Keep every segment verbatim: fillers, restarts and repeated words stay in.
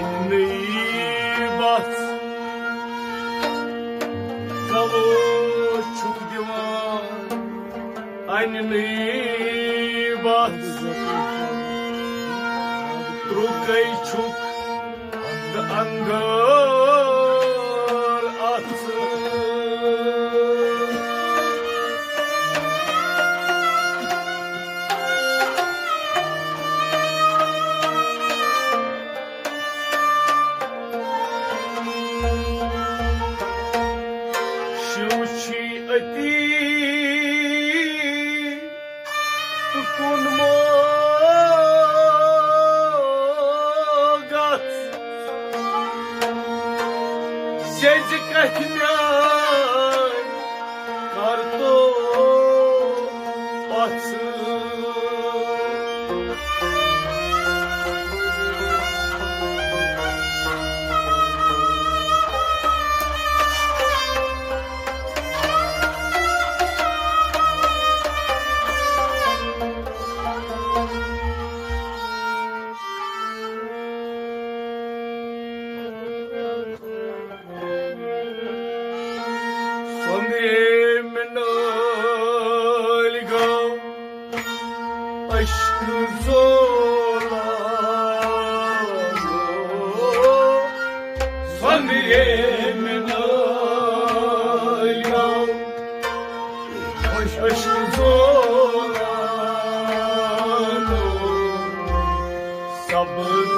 نٔے بَژھ کَلو چھُکھ دِوان، اَنہِ نٔے بَژھ ترُکَے چھُکھ تہٕ اَنٛگار اَژھ۔ شِو چھی أتی تہٕ کُن مو گژھ۔ سیٚزِ کتھِ میٲنۍ کر تو پژھ۔ سۄنٛدرے مِنٲلۍ گوٚو عشق زولان۔ سۄنٛدرے مِنٲلۍ گوٚو عشق زولان۔ سبز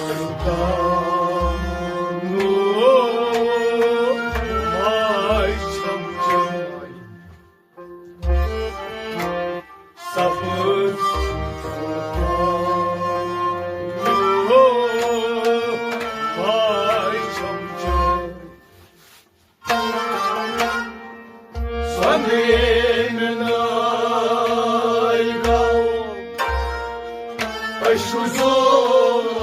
سلطانو ماے چھم چٲنۍ۔ سبز سلطانو ماے چھم چٲنۍ۔ سۄنٛدرے مِنٲلۍ گوٚو عشق زولان۔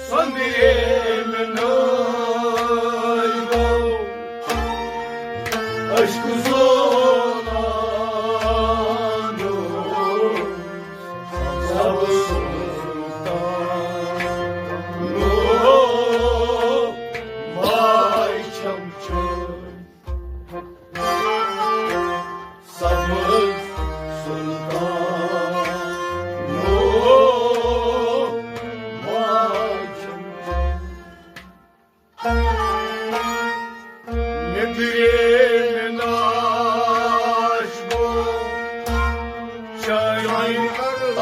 سۄنٛدرے مِنٲلۍ گوٚو عشق زولان۔ سبز سلطانو ماے چھم چٲنۍ۔ سبز سلطانو ماے چھم چٲنۍ۔ نیٚنٛدرے مےٚ ناش گوٚو چانہِ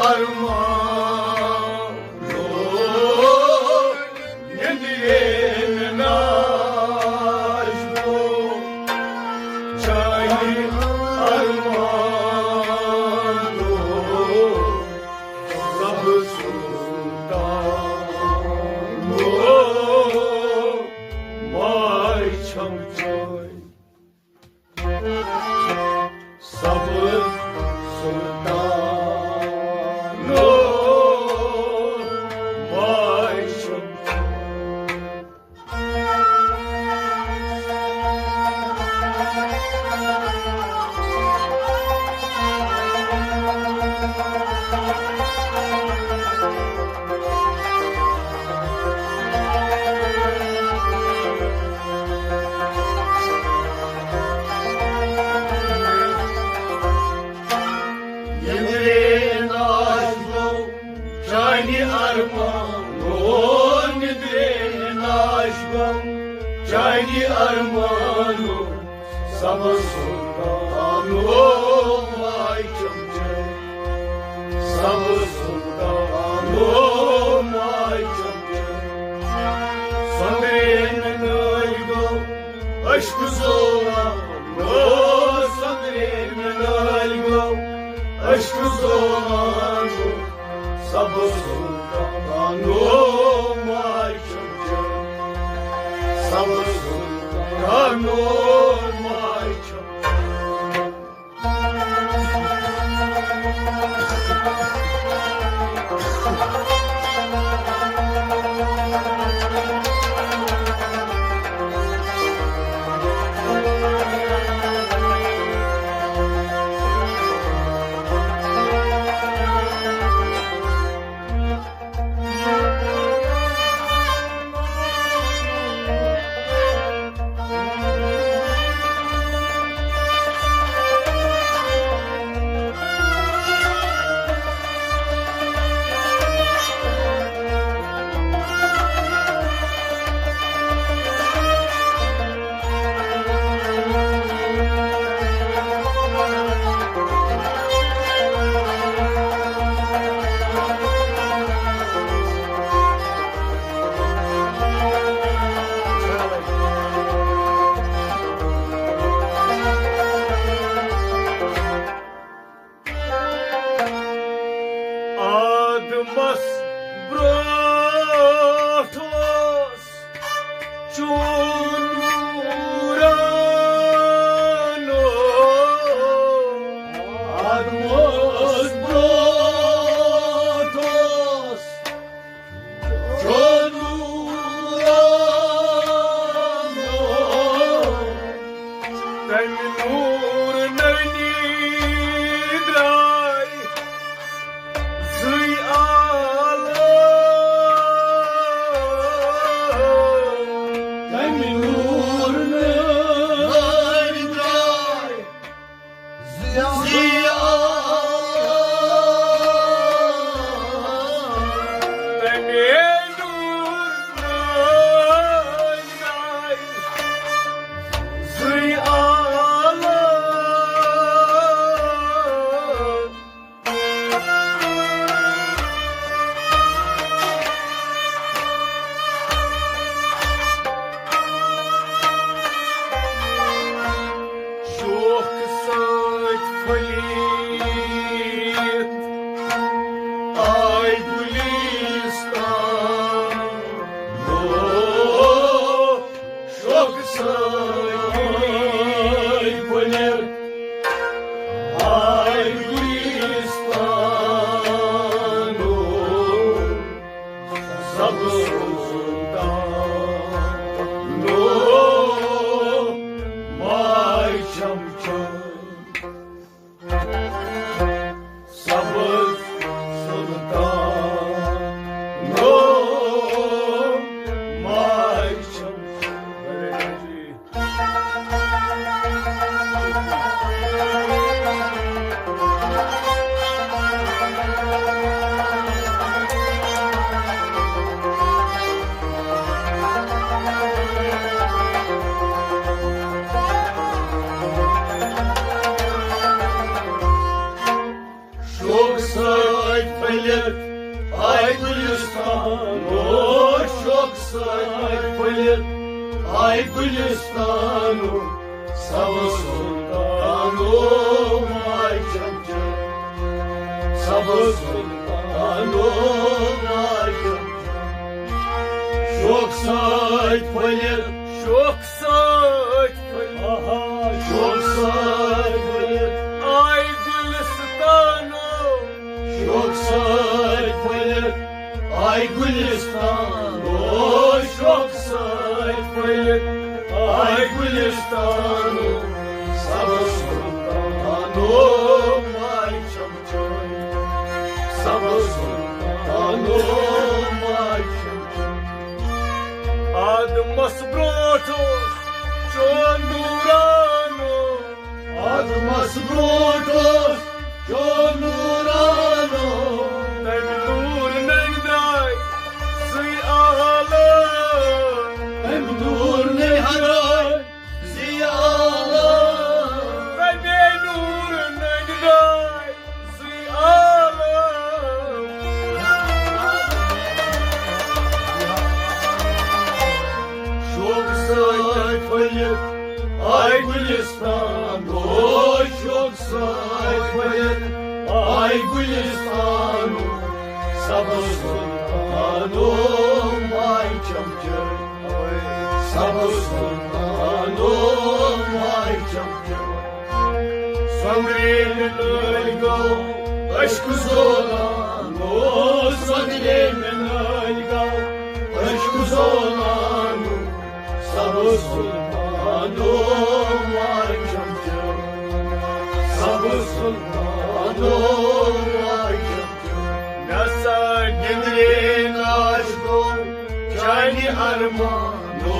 ارمانو۔ نیٚنٛدرے مےٚ ناش گوٚو چانہِ ارمانو۔ سبز سلطانو ماے چھم چٲنۍ۔ سبز سلطانو ماے چھم چٲنۍ۔ نیٚنٛدرے ناش گوٚو چانہِ ارمانو، نیٚنٛدرے ناش گوٚو چانہِ ارمانو۔ سبز سلطانو ماے چھم چٲنۍ۔ سبز سلطانو ماے چھم چٲنۍ۔ سۄنٛدرے مےٚ نٲلۍ گوٚو عشق زولانو، سۄنٛدرے مےٚ نٲلۍ گوٚو عشق زولانو۔ سبز سلطانو ماے چھم چٲنۍ۔ سبز سلطانو ماے چھم چٲنۍ۔ مس برٛونٛٹھ اوس چون نورانو۔ آدمس برٛونٛٹھ اوس چون نورانو۔ تمہِ نور ننی درٛاے زٕے عالم۔ تمہِ نور نٲوۍ درٛاے زٕے عالم۔ تمہِ نور نٲوۍ درٛاے زٕے عالم۔ شوق سۭتۍ پھٔلِتھ آے گُلِستان۔ شوق سۭتۍ پھٔلِتھ آے گُلِستان۔ سبز سلطان۔ ماے چم چم۔ سبز سلطان۔ ماے چم چم۔ شوق سۭتۍ پھٔلِتھ آے گُلِستان، او شوق سۭتۍ پھٔلِتھ آے گُلِستان۔ سبز سلطان، او ماے چم چم۔ سبز سلطان، او ماے چم چم۔ شوق سۭتۍ پھٔلِتھ، شوق سۭتۍ پھٔلِتھ، آہا، شوق سۭتۍ پھٔلِتھ آے گُلِستانو۔ شوق سۭتۍ پھٔلِتھ آے گُلِستانو، شوق سۭتۍ پھٔلِتھ آے گُلِستانو۔ سبز سلطانو، ماے چم چم۔ سبز سلطانو، ماے چم چم۔ آدمس برونٛٹھ اوس چون نورانو۔ آدمس برونٛٹھ اوس چون نورانو۔ تمہِ نور ننہِ درٛاے زٕے عالم۔ تمہِ نور ننہِ درٛاے زٕے عالم۔ تمے نور ننہِ درٛاے زٕے عالم۔ شوق سۭتۍ پھٔلِتھ آے گُلِستان، او شوق سۭتۍ پھٔلِتھ آے گُلِستان۔ سبز سلطانو، ماے چم چم۔ سبز سلطانو، ماے چم چم۔ سۄنٛدرِ نٲلۍ گوٚو اشکہٕ زولان، او سۄنٛدرِ نٲلۍ گوٚو اشکہٕ زولان۔ سبز سلطانو، ماے چم چم۔ سبز سلطانو، ماے چم چم۔ مےٚ سا نیٚنٛدرے ناش گوٚو چانہِ ارمانو،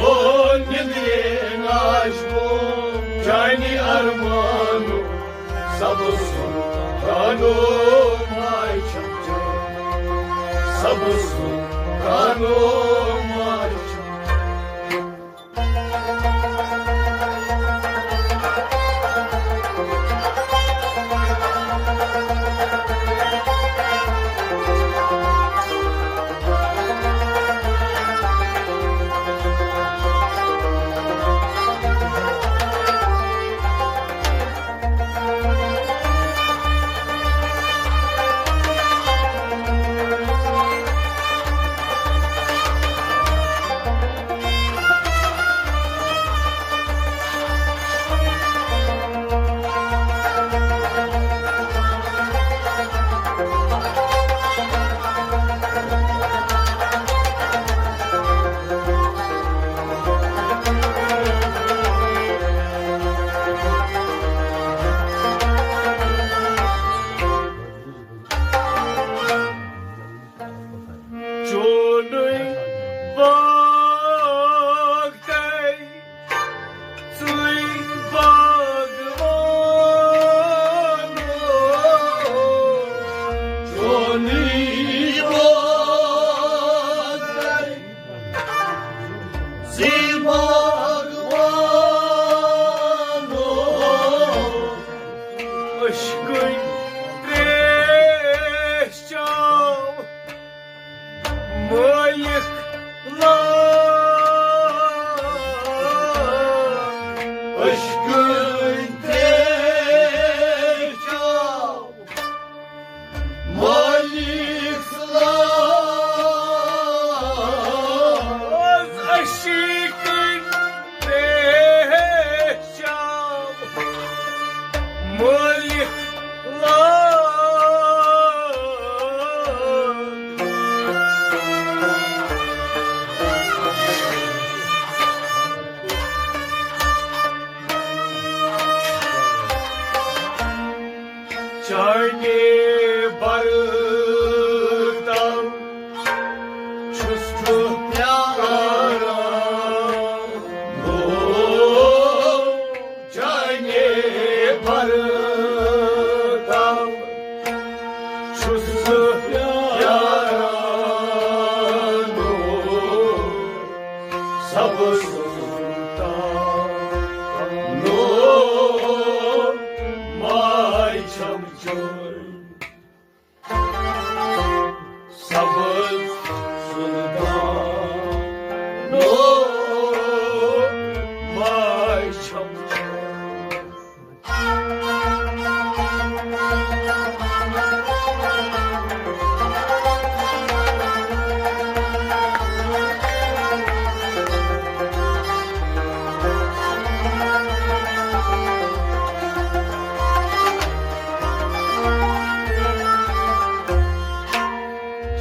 نیٚنٛدرے ناش گوٚو چانہِ ارمانو۔ سبز سلطانو، ماے چم چم۔ سبز سلطانو، ماے چم چم۔ چانہِ برتاو چھُس بہٕ پیاران۔ او، چانہِ برتاو چھُس بہٕ پیاران۔ او، سبز سلطان، او، ماے چھم چٲنۍ۔ سبز سلطان، او، ماے چھم چٲنۍ۔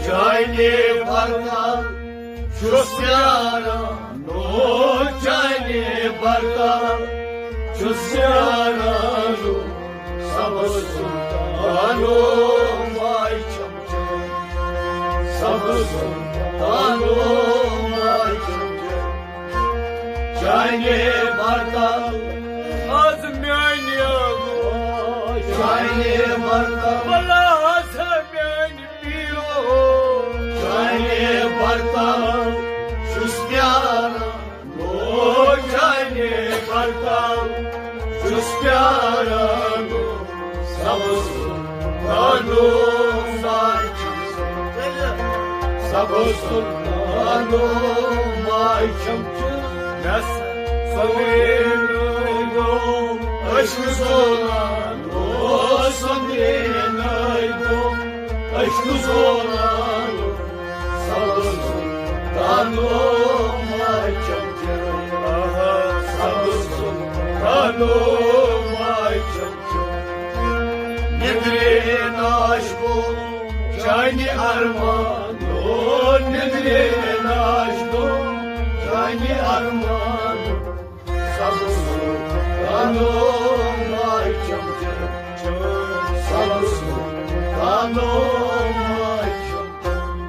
چانہِ برتاو چھُس پیاران، او، چانہِ برتاو چھُس پیاران۔ او، سبز سلطان، او، ماے چھم چٲنۍ۔ سبز سلطان، او، ماے چھم چٲنۍ۔ چانہِ برتاو آز میانہِ، چانہِ برتاو بلا آز میانہِ پیٖرو۔ چانہِ برتاو چھُس پیاران، او، چانہِ برتاو چھُس پیاران۔ سبز سلطان، او، ماے چھم چٲنۍ۔ سبز سلطان، او، ماے چھم چٲنۍ۔ یس سۄنٛدرِ نٲے گوٚو عشق زولان، او، سۄنٛدرِ نٲے گوٚو عشق زولان۔ سبز سلطان، او، ماے چھم چٲنۍ۔ سبز سلطان، او، ماے چھم چٲنۍ۔ نِدرِ ناش گوٚو چانہِ ارمان، او، نِدرِ ناش گوٚو چانہِ ارمان۔ سبز سلطان، او، ماے چھم چٲنۍ۔ سبز سلطان، او، ماے چھم چٲنۍ۔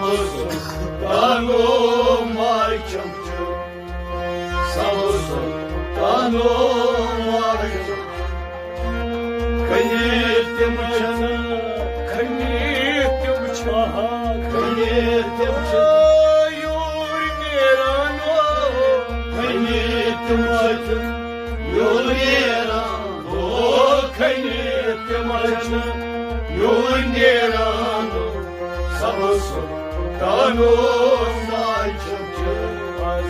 سُلطانو ماے چمچہٕ، سبز سُلطانو ماے چمچہٕ۔ کھٔنِتھ تِم چھِنہٕ، کھٔنِتھ تِم چھِ، کھٔنِتھ تِم چھِ۔ یور نیران، کھٔنِتھ تِم چھِ، یور نیران۔ او کھٔنِتھ تِم چھِ، یور نیران۔ سبز سُلطانو ماے چمچہٕ،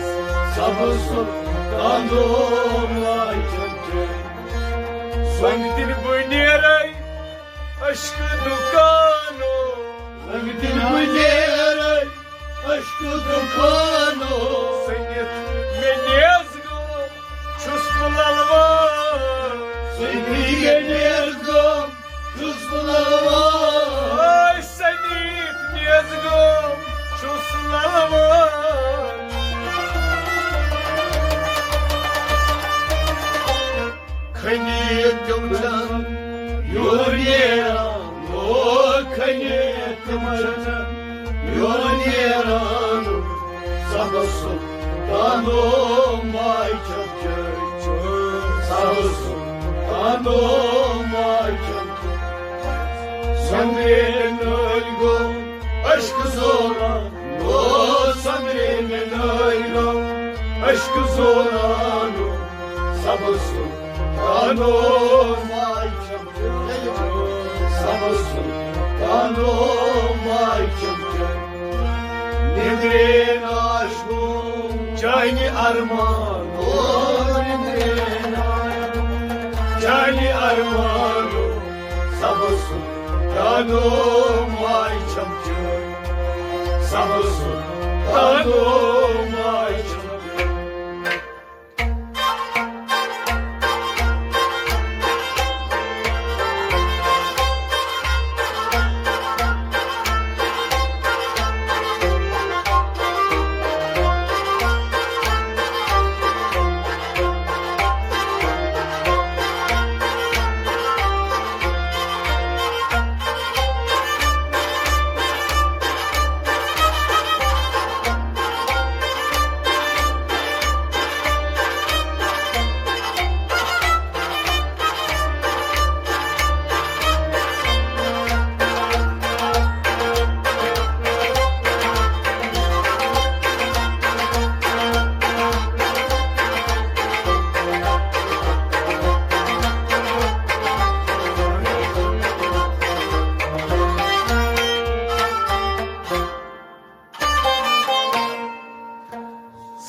سبز سُلطانو ماے چمچہٕ۔ سۄنٛگدِن بہٕ نیرے عشقہٕ دُکانو، سۄنٛگدِن بہٕ نیرے عشقہٕ دُکانو۔ سٔنِتھ مےٚ نیز گوٚو چھُس بہٕ للوان۔ سٔنِتھ مےٚ نیز گوٚو چھُس بہٕ للوان۔ آے سٔنِتھ نیز گوٚو چھُس للوان۔ کھٔنِتھ تِم چھِنہٕ یور نیران، او کھٔنِتھ تِم چھِنہٕ یور نیران۔ سبز سُلطانو ماے چمچہٕ، سبز سُلطانو ماے چمچہٕ۔ سۄمبرے مےٚ نٲلۍ گوٚو عشقہٕ زولان، او سۄمبرے مےٚ نٲلۍ گوٚو عشقہٕ زولان۔ سبز سُلطانو ماے چمچہٕ، سبز سُلطانو ماے چمچہٕ۔ نیٚنٛدرے ناش گوٚو چانہِ ارمان، او نیٚنٛدرے ناش گوٚو چانہِ ارمان۔ سبز سُلطانو ماے چمچہٕ، سبز سُلطانو ماے چمچہٕ۔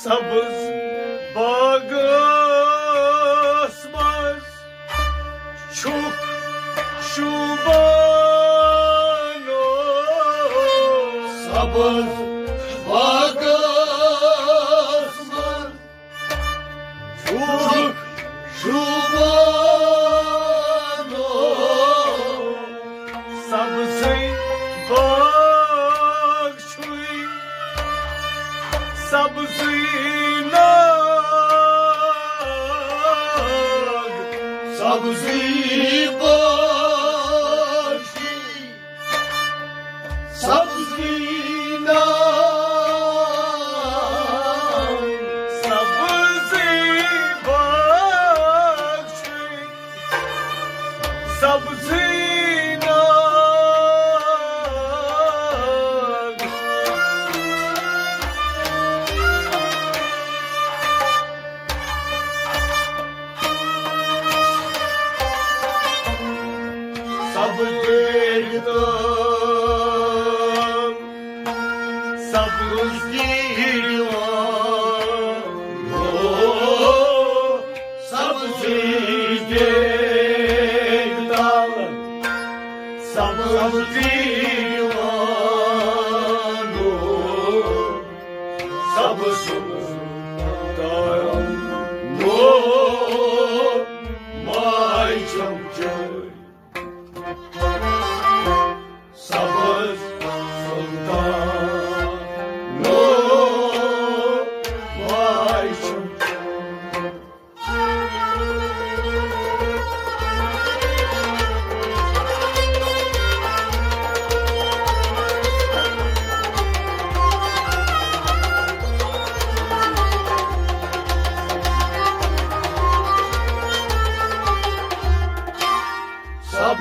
سبز باغس منٛز چھُکھ شوٗبان۔ سبز باغس منٛز چھُکھ شوٗبان۔ سبزٕے باغ چھُے، سبزٕے ناگ، سبزٕے باغ چھُے، سبزٕے ناگ، سبزٕے باغ چھُے۔ سبزٕے ناگ۔ سبزٕے تہٕ سبز گیٖڑ یِوان، او، سبزٕے گیٖڑ تَل، سبز گیٖڑ یِوان، او، سبز تَل، او، ماے چمچہٕ۔ سبز سلطان نو وای چھُم۔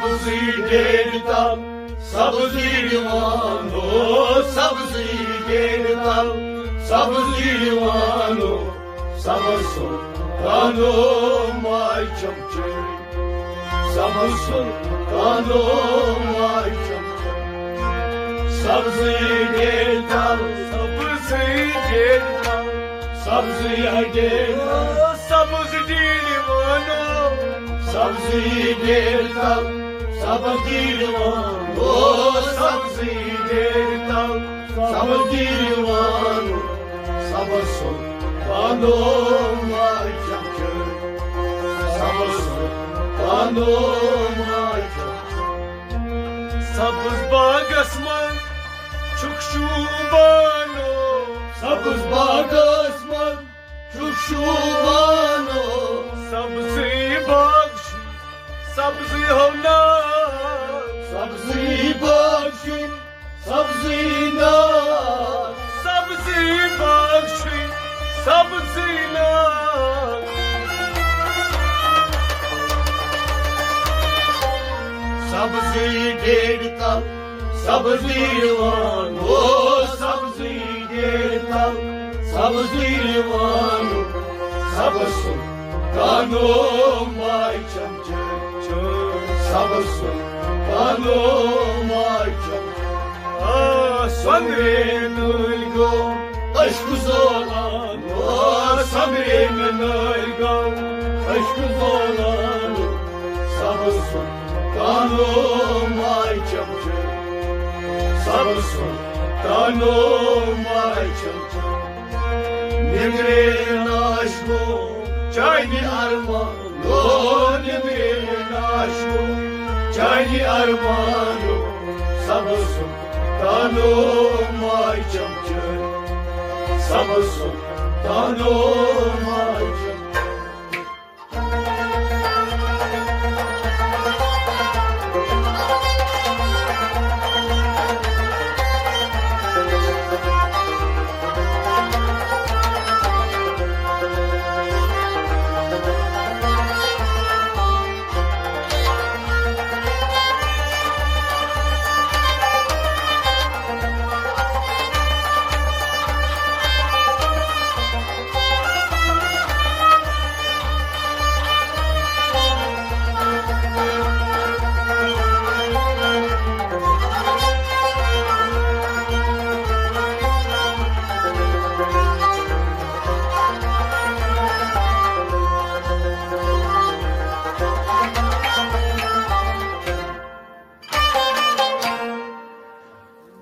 سبزٕے ڈیڈِ تل، سبزٕے ڈِوان او، سبزٕے ڈیڈِ تل، سبزٕے ڈِوان او، سبز سُلطانو ماے چمچٲے، سبز سُلطانو ماے چمچٲے۔ سبزٕے ڈیڈِ تل، سبزٕے ڈیڈِ تل، سبزٕے ڈیڈِ تل، سبز ڈیڈِ وانو۔ سبزٕے ڈیڈِ تل، سبز ڈیڈِ وانو۔ سبزٕے ڈیڈِ تل، سبز ڈیڈِ وانو۔ سبز سُلطانو ماے چمچٲے، سبز سُلطانو ماے چمچٲے۔ سبز باغس منٛز چھُکھ شوٗبانو۔ سبز باغس منٛز چھُکھ شوٗبانو۔ سبزٕے باغ چھُ، سبزٕے ہو نار۔ سبزٕے باغ چھُ، سبزٕے نار۔ سبزٕے باغ چھُ، سبزٕے نار۔ سبزٕے ڈیڈِ تل، سبزٕے ڈِوان او، سبزٕے ڈیڈِ تل، سبزٕے ڈِوان او۔ سبز سُلطانو ماے چمچٲے، سبز سُلطانو ماے چمچٲے۔ آ، سۄمبرے نٲلۍ گوٚو عشق زولان، آ، سۄمبرے مےٚ نٲلۍ گوٚو عشق زولان۔ سبز سُلطانو ماے چمچٲے، سبز سُلطانو ماے چمچٲے۔ نِگرے ناش گوٚو چانہِ ارمان۔ او نِگرے ناش گوٚو چانہِ ارمانو۔ سبز سُلطانو ماے چمچٲے، سبز سُلطانو ماے چمچٲے۔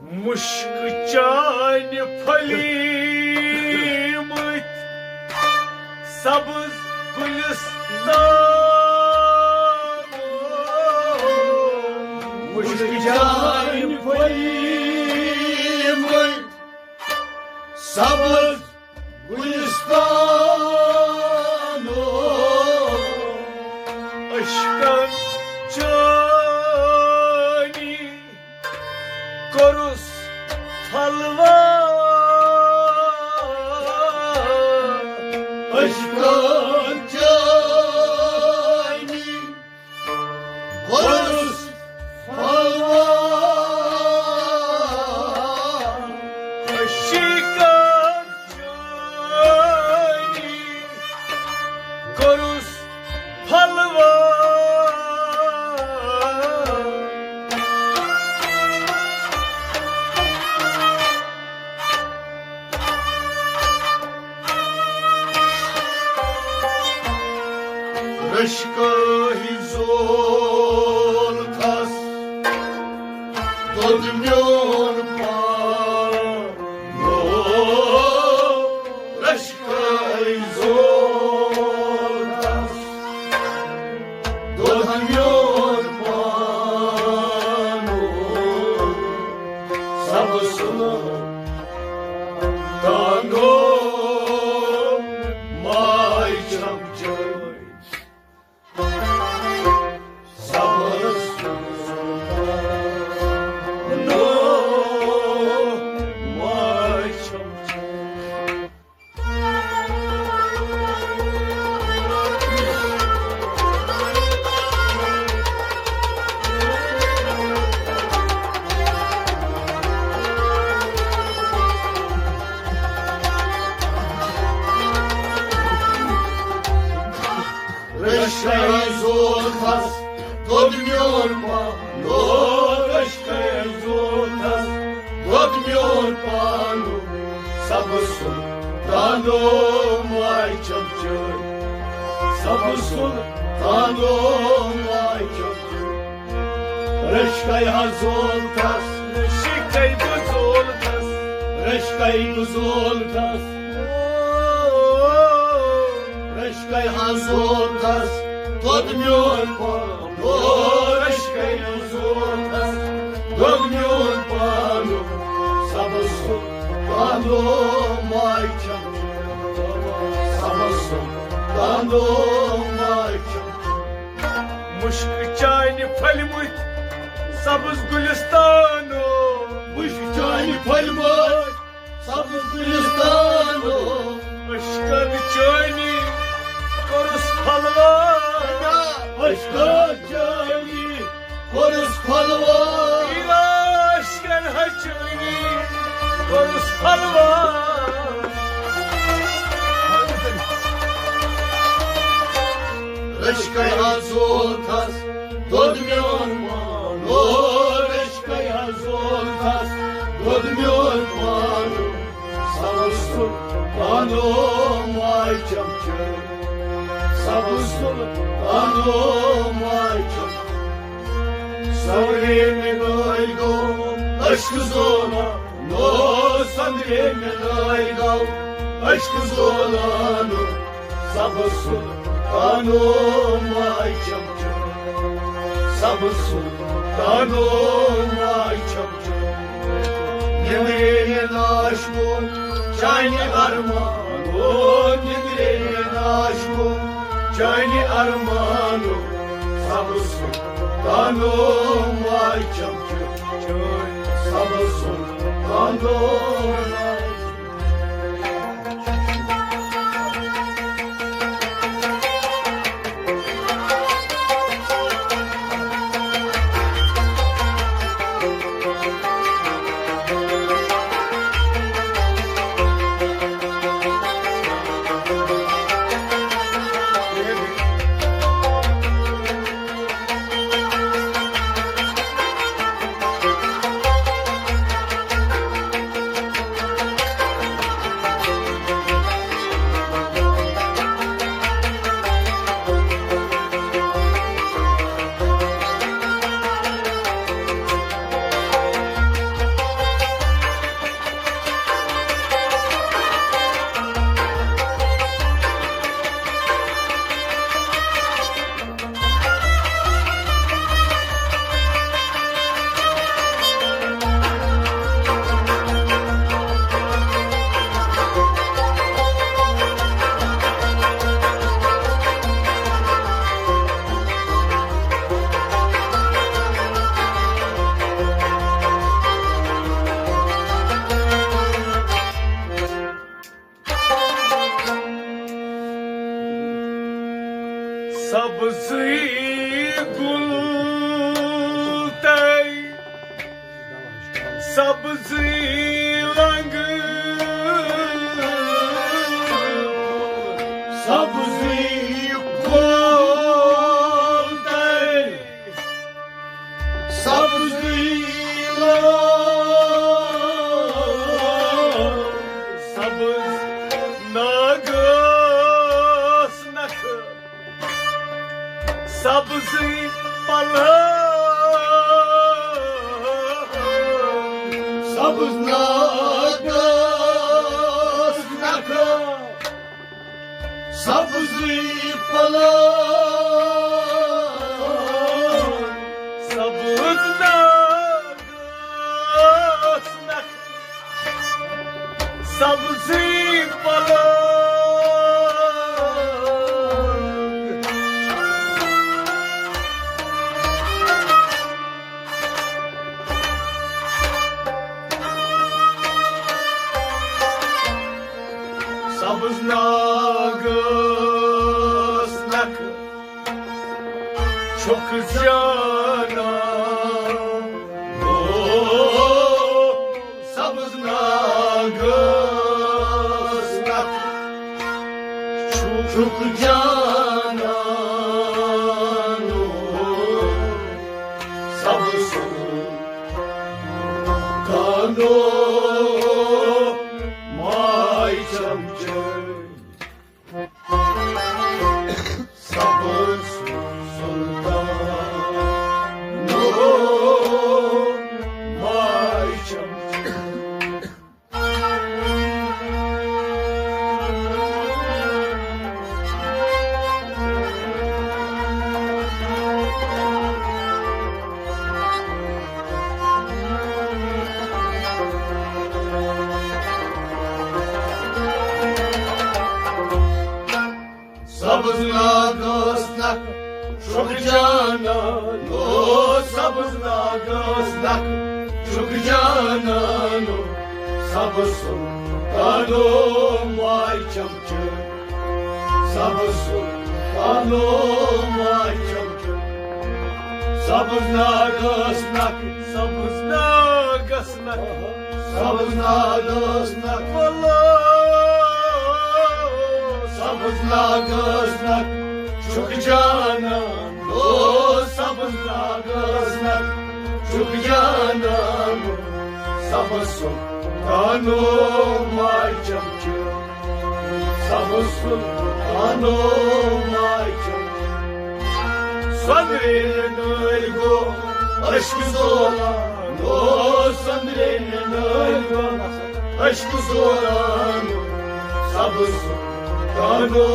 مُشکہٕ چانہِ پھٔلیمٕتۍ سبز گُلِستان۔ مُشکہٕ چانہِ پھٔلیمٕتۍ سبز گُلِستانو۔ عشقن چٲنی کوٚرُس پھلوان۔ عشقن چٲنی کوٚرُس پھلوان۔ عشقن چٲنی کوٚرُس پھلوان۔ سُلطانو ماے چمچہٕ، سبز سُلطانو ماے چمچہٕ۔ رشکے ہا زولتس، رشکے بزولتس، رشکے بزولتس، رشکے ہا زولتس، دۄد میون پانو۔ رشکے ہا زولتس، دۄد میون پانو۔ سبز سُلطانو ماے چمچہٕ، سبز سُلطانو ماے چمچہٕ۔ مُشکہٕ چانہِ پھٔلۍ مٕتۍ سبز گُلِستانو۔ مُشکہٕ چانہِ پھٔلۍ مٕتۍ سبز گُلِستانو۔ اشکن چٲنی کوٚرُس پھلوان۔ اشکن چٲنی کوٚرُس پھلوان۔ اشکن چٲنی کوٚرُس پھلوان۔ رشکے ہا زولتس، دۄد میون پانو۔ رشکے ہا زولتس، دۄد میون پانو۔ سبز سُلطانو ماے چمچہٕ، سبز سُلطانو ماے چمچہٕ۔ سورے مےٚ نٲے گوٚو عشق زولانو، سندرے مےٚ نٲے گوٚو عشق زولانو۔ سبز سُلطانو ماے چمچہٕ، سبز سُلطانو ماے چمچہٕ۔ نِمرے مےٚ ناش گوٚو چانہِ ارمانو، نِمرے مےٚ ناش گوٚو چانہِ ارمانو۔ سبز سُلطانو ماے چمچہٕ، سبز سُلطانو ماے سبزٕے گُل تہٕ سبزٕے لنٛگہٕ۔ سبزٕے گُل تہٕ سبزٕے لنٛگہٕ۔ سبز ناگس نکھٕ، سبزٕے پلنٛگ۔ سبز ناگس نکھٕ، سبزٕے پلنٛگ۔ سبز ناگس نکھٕ، سبزٕے پلنٛگ۔ سبز ناگس نکھٕ، چھُکھ جانان ہو۔ سبز ناگس نکھٕ، چھُکھ جانان ہو۔ سبز سُلطانو ماے جانانو، سبز ناگس نکھ چھُکھ جانانو، سبز سلطانو ماے چمچہٕ، سبز سلطانو ماے چمچہٕ، سبز ناگس نکھ، سبز ناگس نکھ، سبز ناگس نکھ، واللہ، سبز ناگس نکھ چھُکھ جانان۔ او سبز ناگس نکھ چھُکھ جانان، سبز سلطانو ماے چمچہٕ، سبز سلطانو ماے چمچہٕ۔ سۄندرے نٲلۍ گوٚو عشق زولان، او سۄندرے نٲلۍ گوٚو عشق زولان، سبز سلطانو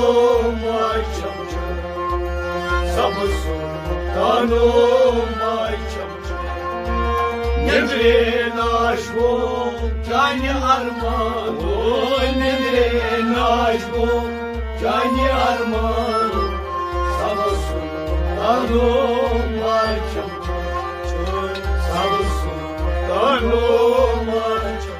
ماے چمچہٕ، سبز سلطانو ماے چمچہٕ۔ نیندرے ناش گوٚو چانہِ ارمان، او نیندرے ناش گوٚو چانہِ ارمان، سبز سلطانو ماے چمچہٕ، سبز سلطانو ماے چمچہٕ۔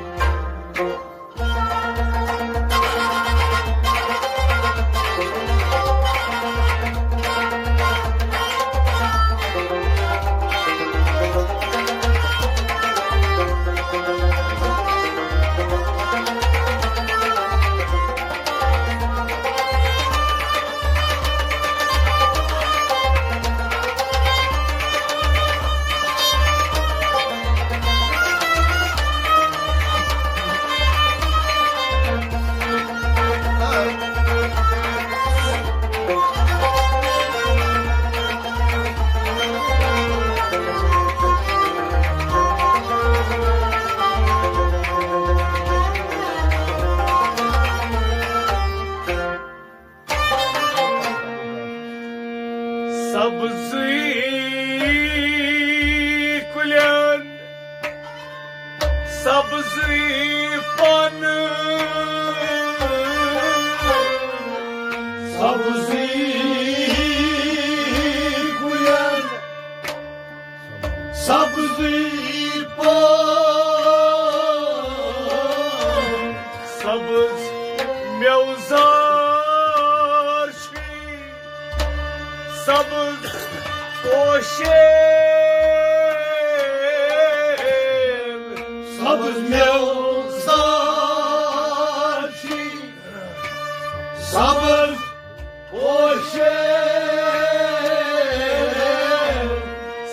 سبزٕے کُلٮ۪ن، سبزٕے پن، سبزٕے کُلٮ۪ن، سبزٕے پن، سبز میوزار چھُے، سبز پوشے، سبز میوزار چھُے، سبز پوشے،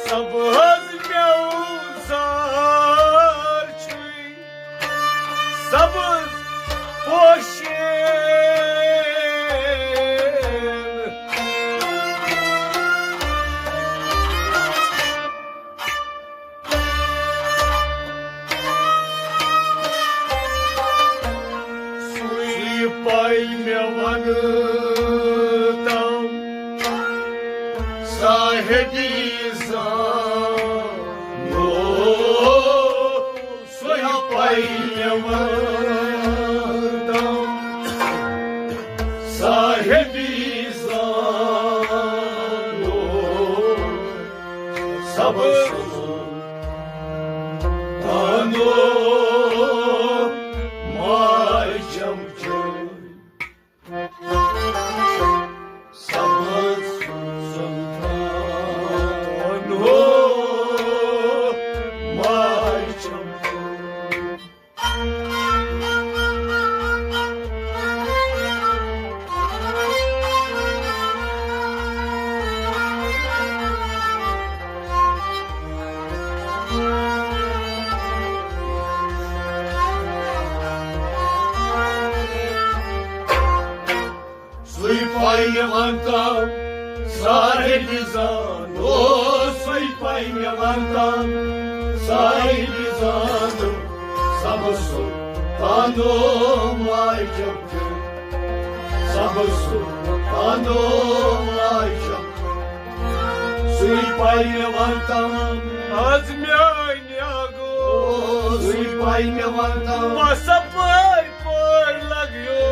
سبز میوزار چھُے، سبز پوشے۔ سُے پاے مےٚ وَنہٕ تام صاحبی زانو، سُے پاے مےٚ وَنہٕ تام صاحبی زانو۔ سبز سلطانو ماے چمچہٕ، سبز سلطانو ماے چمچہٕ۔ سُے پاے مےٚ وَن تام صاحبی زانو، سُے پاے مےٚ وَن تام صاحبی زانو۔ سبز سلطانو ماے چمچہٕ، سبز سلطانو ماے چمچہٕ۔ سُے پاے مےٚ وَن تام از میانہِ اگو، سُے پاے مےٚ وَن تام بس اپٲرۍ پٲرۍ لگیو۔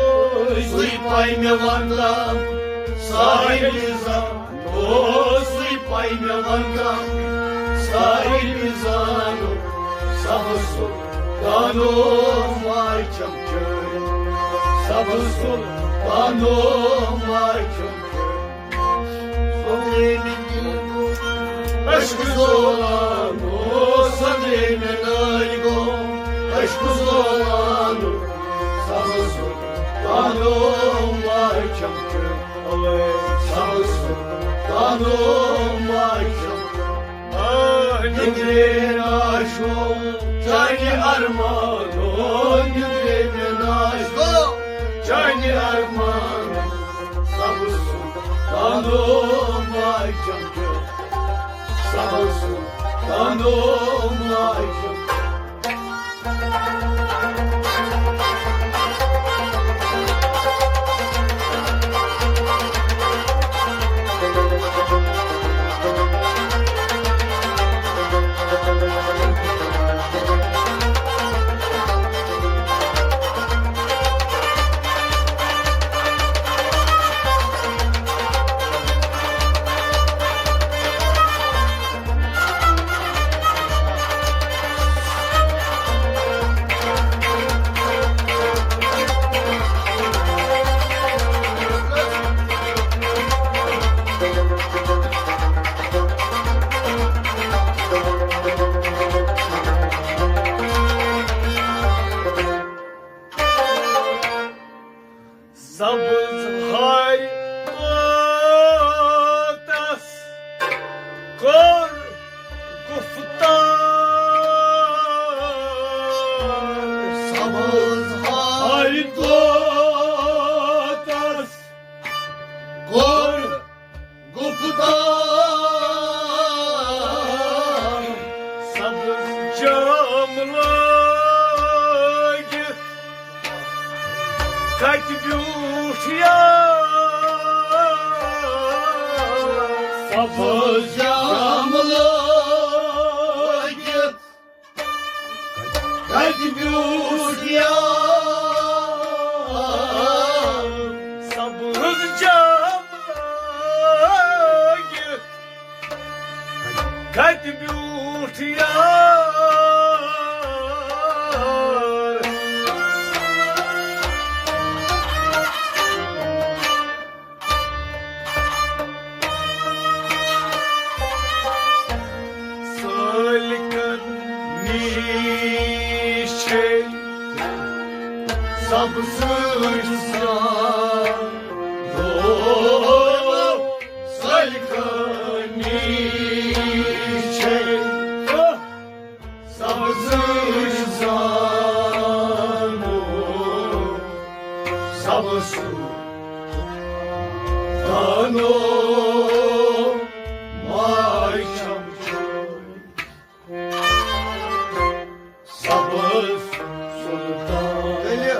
سُے پاے مےٚ وَن تام صاحبی زانو، سُے پاے مےٚ وَنتم سارے زانو، سبز سُلطانو ماے چھم چٲنۍ، سبز سُلطانو ماے چھم چٲنۍ۔ سۄدرے مےٚ دِل گوٚو عشق زولانو، سۄدرے مےٚ نٲلۍ گوٚو عشق زولانو، سبز سُلطانو ماے چھم چٲنۍ۔ سبز سُلطانو ماے چھم۔ آہ، نِندرے ناشو چانہِ ارمانو، نِندرے مےٚ ناشو چانہِ ارمانو۔ سبز سُلطانو ماے چھم، سبز سُلطانو ماے چھم۔ سبز ہارِ طوطس کوٚر گفتار۔ سبز ہارِ طوطس کوٚر گفتار۔ سبز جام لٲگِتھ کتہِ بیوٗٹھ یار؟ سبز جام لٲگِتھ کتہِ بیوٗٹھ یار؟ سبز جام لٲگِتھ کتہِ بیوٗٹھ یار؟ سالکن نِش چھے سبزٕچ زان۔ ہو، سالکن نِش چھے سبزٕچ زان۔ ہو، سبز سُلطانو ماے چھم چٲنۍ۔ سبز سُلطانو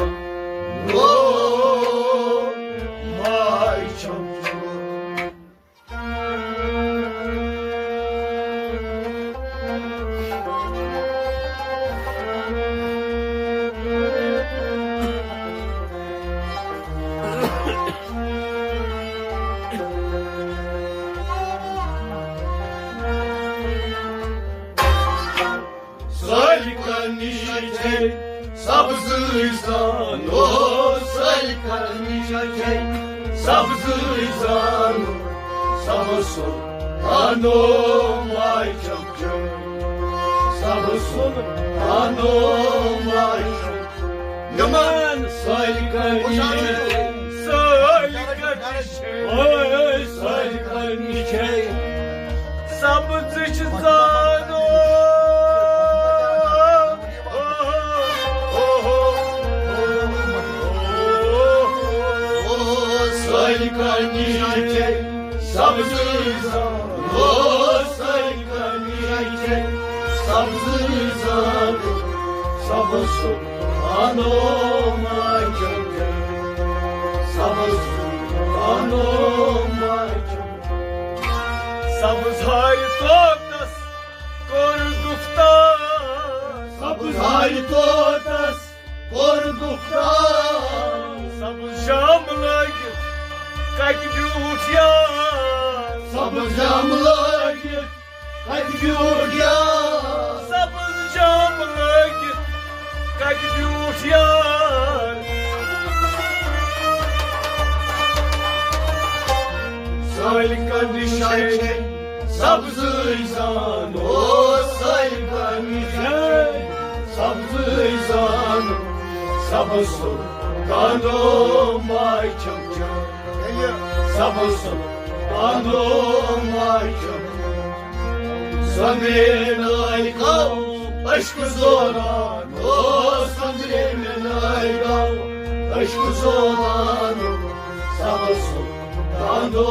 ماے چھم چٲنۍ۔ سالکن نِش چھے سبزٕچ زان، او سالکن نِش چھے سبزٕچ زان۔ سبز سُلطانو ماے چھم چٲنۍ، سبز سُلطانو ماے چھم۔ یِمن سالکن نِش، سالکن نِش، اوے سالکن نِش چھے سبزٕچ زانو۔ سالکن نِش چھے سبزٕچ زانو، سالکن نِش چھے سبزٕچ زانو۔ سبز سُلطانو ماے چھم، سبز سُلطانو ماے چھم۔ سبز ہارِ طوطس کوٚر گفتار، سبز ہارِ طوطس کوٚر گفتار۔ سبز جام لٲگِتھ کتہِ بیوٗٹھ یار؟ سبز جام لٲگِتھ کتہِ بیوٗٹھ یار؟ سبز جام لٲگِتھ کتہِ بیوٗٹھ یار؟ سانہِ کندِ شاید سبزٕے زان اوس، سانہِ کندِ شاید سبزٕے زان، سبز سُلطانو ماے چھم چٲنۍ۔ سبز سُلطانو ماے چھم۔ سۄندرے ناے گاو عشق زوران، او سۄندرے ناے گاو عشق زوران۔ سبز سُلطانو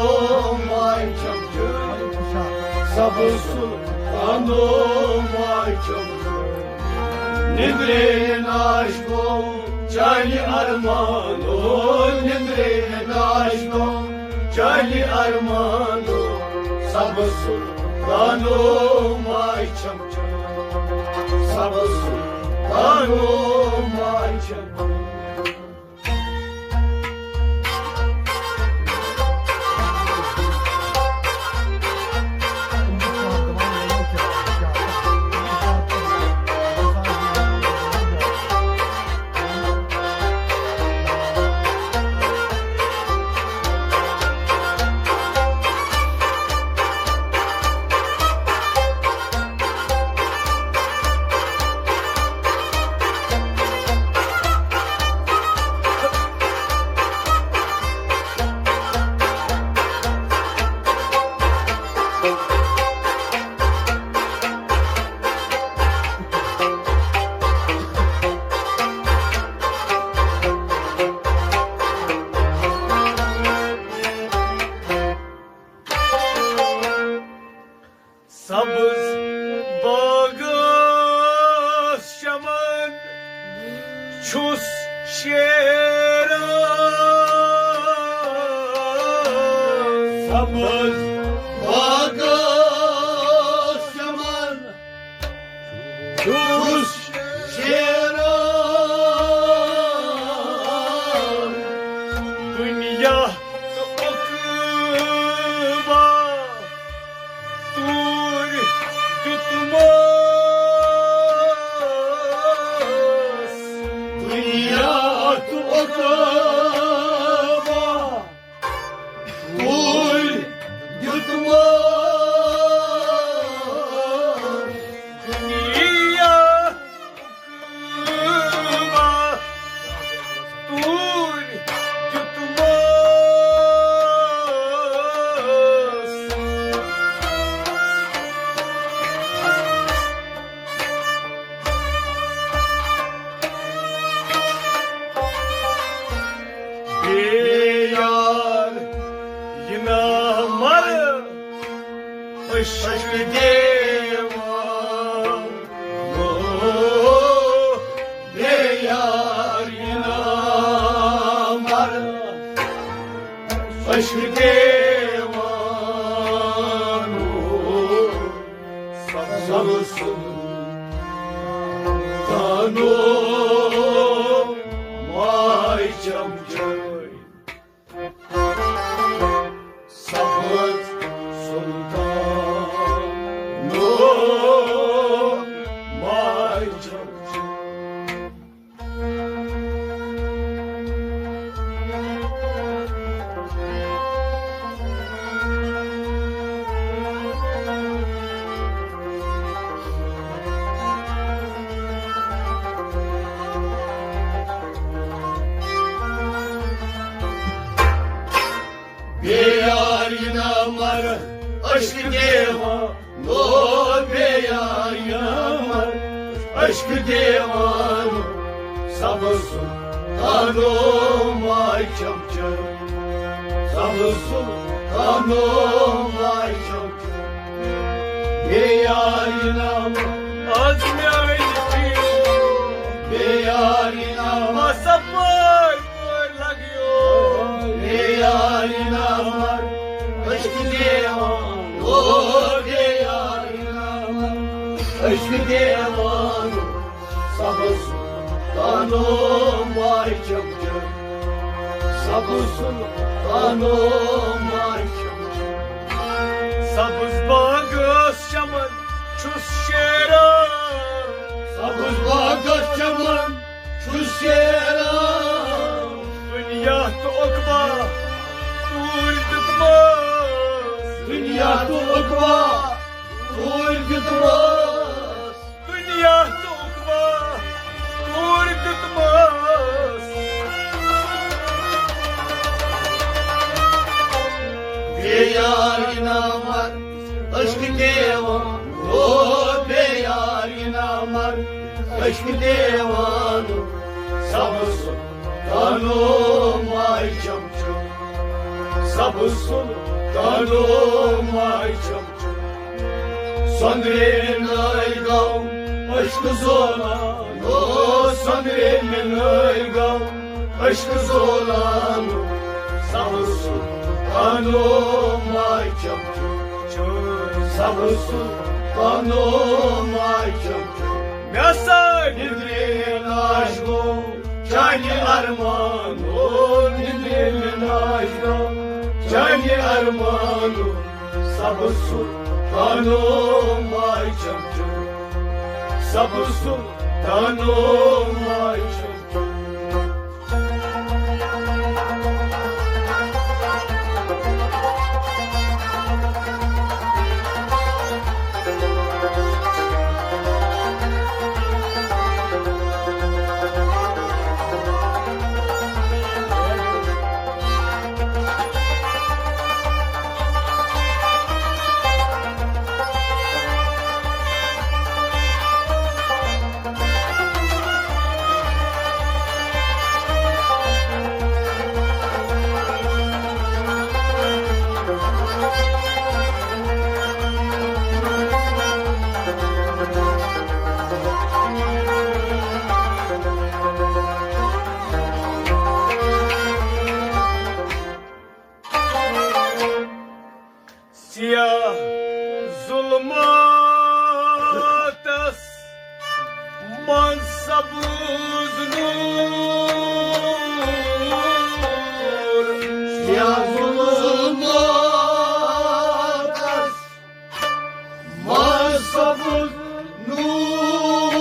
ماے چھم چٲنۍ۔ سبز سُلطانو ماے چھم چٲنۍ۔ نندرے ناش گوٚو چانہِ ارمانو، نندرے ناش گوٚو چانہِ ارمانو۔ سبز سُلطانو ماے چھم چٲنۍ۔ سبز سُلطانو ماے چھم۔ سبز باغس چمن چھُس شیران۔ سبز باغس چمن چھُس شیران۔ دُنیا تہٕ عقبہ توٗرۍ دیُتمس۔ دُنیا تہٕ عقبہ توٗرۍ دیُتمس۔ دُنیا عقبہ توٗرۍ دیُتمس۔ بے یار یہِ نا مر عشق دیوان۔ بے یار یہِ نا مر عشق دیوان۔ سبز سبز سُلطانو ماے چھم چٲنۍ۔ سبز سُلطانو ماے چھم چٲنۍ۔ بے یار یہِ نا مر عشق دیوان۔ او بے یار یہِ نا مر عشق دیوان۔ سبز سُلطانو ماے چھم چٲنۍ۔ سبز سُلطانو ماے چھم چٲنۍ۔ بے یار یہِ نا مر۔ از میانہِ پیٖرو۔ بے یار یہِ نا مر۔ آسا پٲرۍ پٲرۍ لگیو۔ بے یار یہِ نا مر عشق دیوان۔ او بے یار یہِ نا مر عشق دیوان۔ سبز سُلطانو ماے چھم چٲنۍ۔ سبز سلطانو ماے چمچم۔ سبز باغس چمن چھُس شیران۔ سبز باغس چمن چھُس شیران۔ دنیا تہٕ عقبہ توٗرۍ دیُتمس۔ دنیا تہٕ عقبہ توٗرۍ دیُتمس۔ دنیا تہٕ عقبہ توٗرۍ دیُتمس۔ بے یار انعامر عشق دیوان، او بے یار انعامر عشق دیوان۔ سبز سلطانو ماے چمچم، سبز سلطانو ماے چمچم۔ سۄندرے نٲلۍ گوٚو عشق زولان، او سۄندرے مےٚ نٲلۍ گوٚو عشق زولان۔ سبز سلطانو ماے چمچم، سبز سلطانو ماے چمچم۔ مےٚ سا نِندرے ناش گوٚو چانہِ ارمان، او نِندرے مےٚ ناش گوٚو چانہِ ارمان۔ سبز سلطانو ماے چمچم، سبز سلطانو ماے چمچم۔ سیاہ ظلماتس منٛز سبز نور۔ سیاہ ظلماتس منٛز سبز نور۔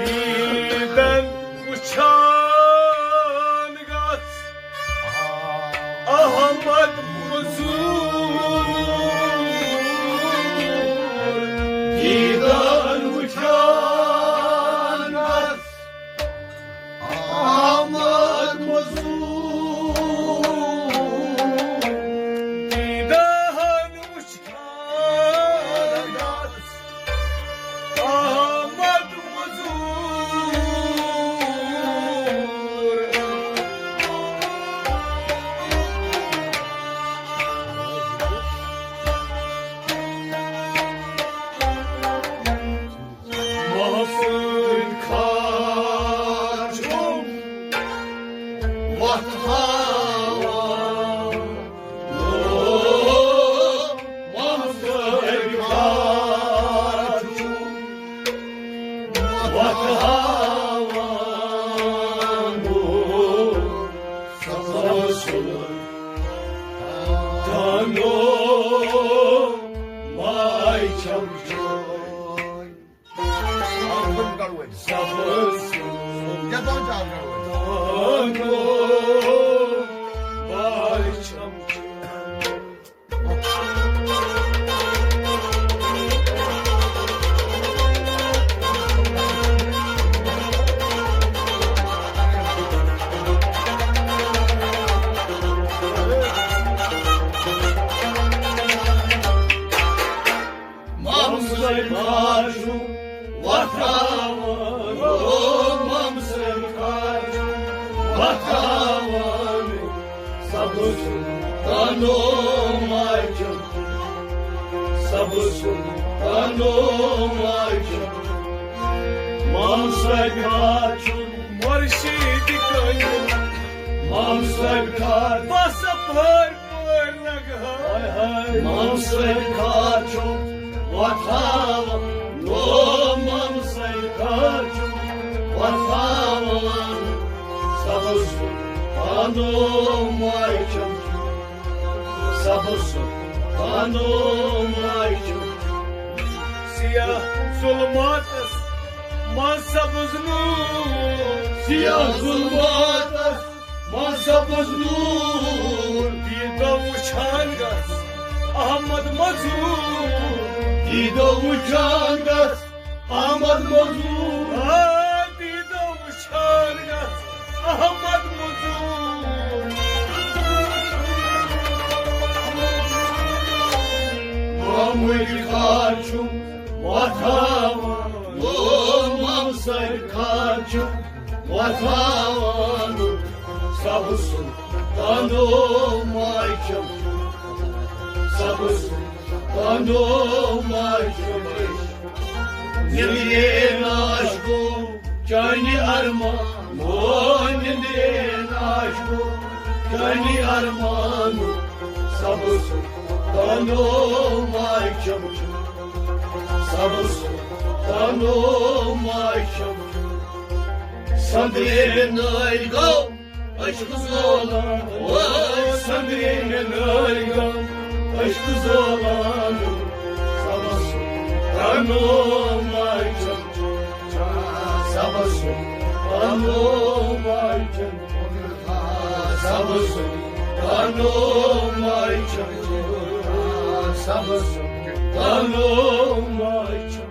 دیدن وٕچھان گژھ احمد مزور۔ دیدن وٕچھان گژھ احمد مزور۔ دیدن وٕچھان گژھ احمد مزور۔ محسن کھاچُم وۄتھاوان۔ مامسٕے کھاچُم وۄتھراوان، او مامسٕے کھاچُم وۄتھراوان۔ سبز سُنٛد تنو ماجہِ، سبز سُنٛد تنو ماجہِ۔ مامسٕے کھاچُم مُرشِد کٔنۍ، مامسٕے کھاچُم بس پھٲرۍ پٲرۍ لگہٕ ہا۔ ہاے ہاے۔ مامسٕے کھاچُم وۄتھاوان، او مامسٕے کھاچُم وۄتھاوان۔ سبز سُلطانو ماے چمچم، سبز سُلطانو ماے چمچم۔ سیاہ ظلماتس منٛز سبز نور، سیاہ ظلماتس منٛز سبز نور۔ دیٖدو وٕچھان گژھ احمد مزروٗر، دیٖدو وٕچھان گژھ احمد مزروٗر۔ آ، دیٖدو وٕچھان گژھ احمد مزروٗر۔ محمد خان چھُم وۄتھاوان، او ممسر خان چھُم وۄتھاوان۔ سبز سُلطانو ماے چمچم، سبز سُلطانو ماے چمچم۔ نِمرے ناش گوٚو چانہِ ارمان، او نِمرے ناش گوٚو چانہِ ارمان۔ سبز سُلطانو ماے چمچم، سبز سُلطانو ماے چمچم۔ سندرے نٲلۍ گوٚو عشق زولان، او سندرے نٲلۍ گوٚو عشق زولان۔ سبز سُلطانو ماے چمچم، سبز سُلطانو ماے چمچم، سبز سُلطانو ماے چمچم، سبز سُلطانو ماے چمچم۔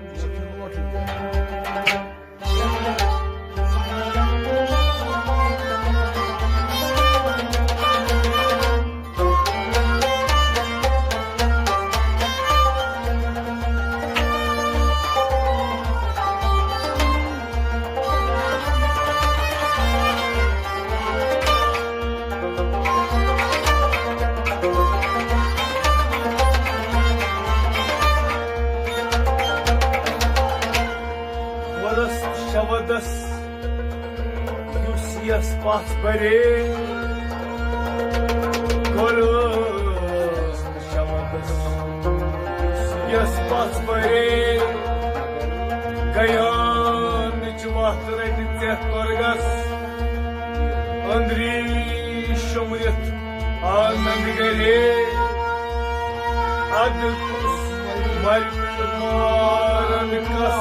وۄرس شودس یُس یس پژھ برے، وۄرس شودس یُس یس پژھ برے، گیانٕچ وتھ رٹہِ ژےٚ تۄرگس أنٛدری شۄمرِتھ آنند گرے۔ ادٕ کُس مرِ مارن کس؟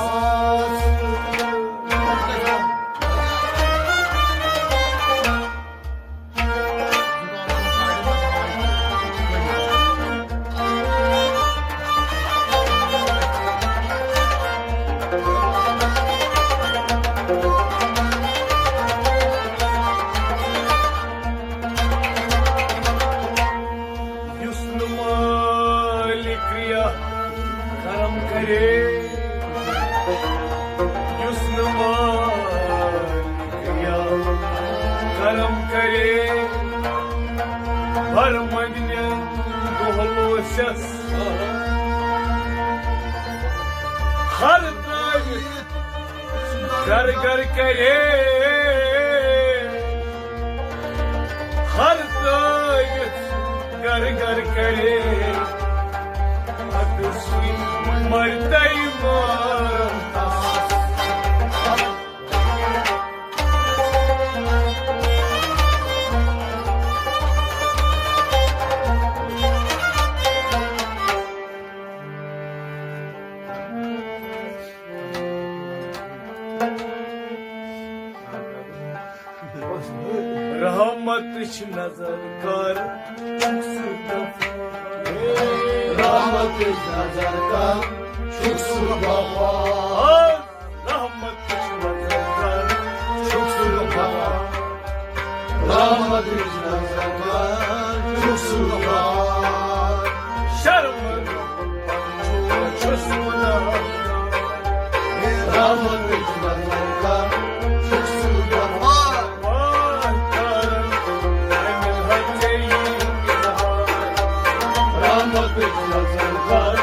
یُس نہٕ مالک ریا کرم کرے، یُس نہٕ مالک ریا کرم کرے، بر مدنہِ دۄہلوسٮ۪س ہر ترٲوِتھ گر گر کرے، ہر ترٲوِتھ گر گر کرے، پتہٕ سُے مرتَے مارن تس۔ رحمتٕچ نظر کر، چھُکھ ژٕ غفار۔ رحمتٕچ نظر کر، چھُکھ ژٕ غفار۔ رحمتٕچ نظر کر، چھُکھ ژٕ غفار۔ رحمتٕچ نظر کر، چھُکھ ژٕ غفار۔ شرمن چھُس گناہ۔ رحمتٕچ نظر کر، چھُکھ ژٕ غفار۔ رحمتٕچ نظر کر،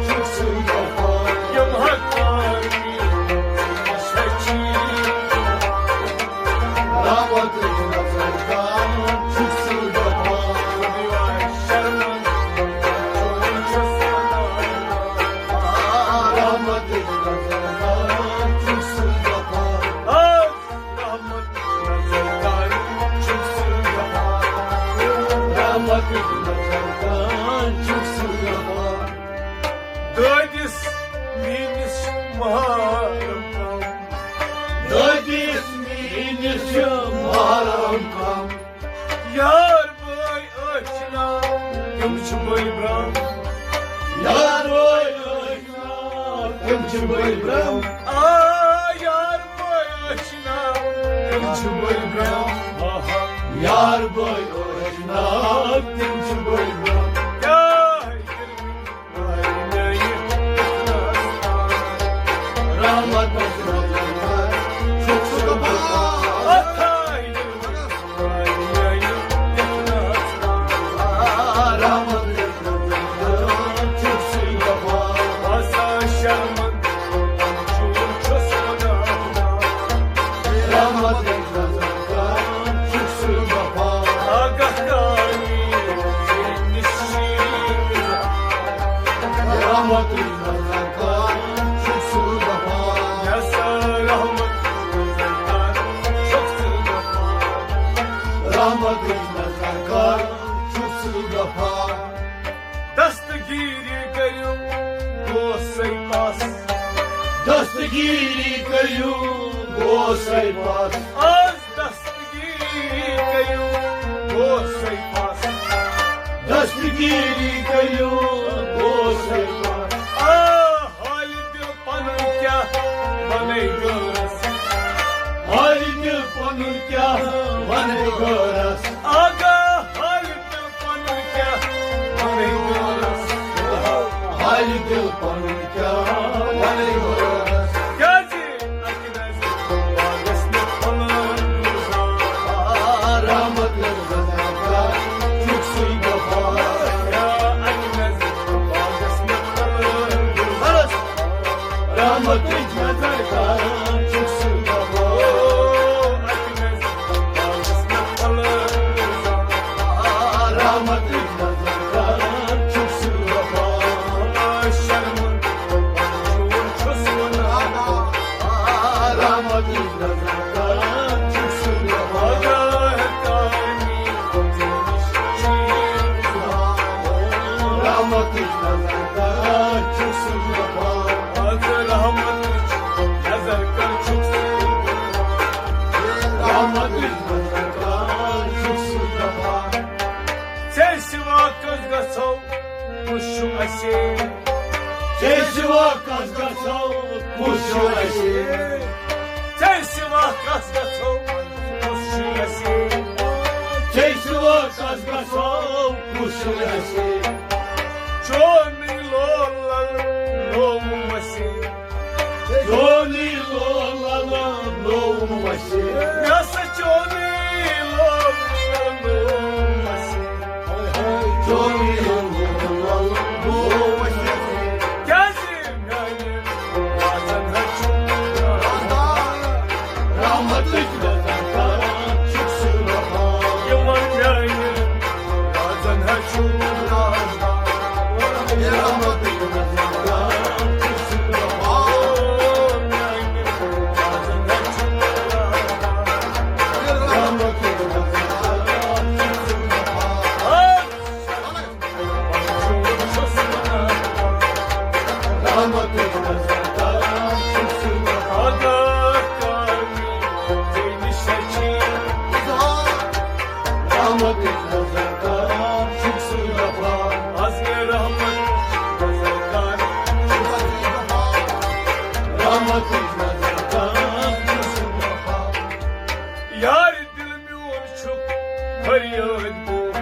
چھُکھ ژٕ غفار۔ یِم حقانی سچی۔ رحمتٕچ نظر کر، چھُکھ ژٕ غفار۔ میٲنِس چھُ محرم کم۔ دٲدِس میٲنِس چھُ محرم کم۔ یار بٲے ٲشنا، تِم چھِ بٔلۍ برٛم۔ یار بٲے ٲشنا، تِم چھِ بٔلۍ برٛم۔ آ، یار بٲے ٲشنا، تِم چھِ بٔلۍ برٛم۔ آہا۔ یار بٲے ٲشنا، تِم چھِ بٔلۍ برٛم۔ کیٛاہ رحمتٕچ نظر کر، چھُکھ ژٕ غفار۔ یس رحمتٕچ نظر کر، چھُکھ ژٕ غفار۔ رحمتٕچ نظر کر، چھُکھ ژٕ غفار۔ دستگیری کٔرِو، گوسے پس۔ دستگیری کٔرِو، گوسے پس۔ آز دستگیری کٔرِو، گوسے پس۔ دستگیری کٔرِو، گوسے پس۔ آ، حالہِ دِل پنُن کیٛاہ ونے غٲرس۔ حالہِ دِل پنُن کیٛاہ ونے غٲرس۔ آگاہ حالہِ دِل پنُن کیٛاہ ونے غٲرس۔ حالہِ دِل پنُن کیٛاہ ونے غٲرس۔ کیٛازِ اکہِ نظرِ باغس منٛز پھۄلٲوِتھ گُلزار۔ رحمت نظر کر، چھُکھ ژٕ غفار۔ اکہِ نظرِ باغس منٛز پھۄلٲوِتھ گُلزار۔ رحمتٕچ نظر کر، چھُکھ ژٕ غفار۔ اکہِ نظرِ باغس منٛز پھۄلٲوِتھ گُلزار۔ رحمتٕچ نظر کر، چھُکھ ژٕ غفار۔ شرمن چھُس ونان۔ رحمتٕچ نظر کر، چھُکھ ژٕ غفار۔ رحمتٕچ نظر کر، چھُکھ ژٕ غفار۔ رحمتٕچ نظر کر، چھُکھ ژٕ غفار۔ رحمتٕچ نظر کر، چھُکھ ژٕ غفار۔ ژےٚ سوا کس گژھو، کُس چھُ اسہِ؟ ژےٚ سوا کس گژھو، کُس چھُ اسہِ؟ ژےٚ سوا کس گژھو، کُس چھُ اسہِ؟ ژےٚ سوا کس گژھو، کُس چھُ اسہِ؟ چونٕے لول لل نوم اسہِ۔ چونٕے لول لل نوم اسہِ۔ مےٚ ہسا چونٕے لول لل نوم اسہِ۔ چونٕے لول لل نوم اسہِ۔ کیٛازِ میانٮ۪ن رازن ہا چھُ رحمتٕچ نظر کران، چھُکھ ژٕ غفار۔ یِمن میانٮ۪ن رازن ہا چھُ رحمتٕچ نظر کران، چھُکھ ژٕ غفار۔ میانٮ۪ن رازن ہا چھُ رحمتٕچ نظر کران، چھُکھ ژٕ غفار۔ یار دل میون چھُکھ فریاد بوز۔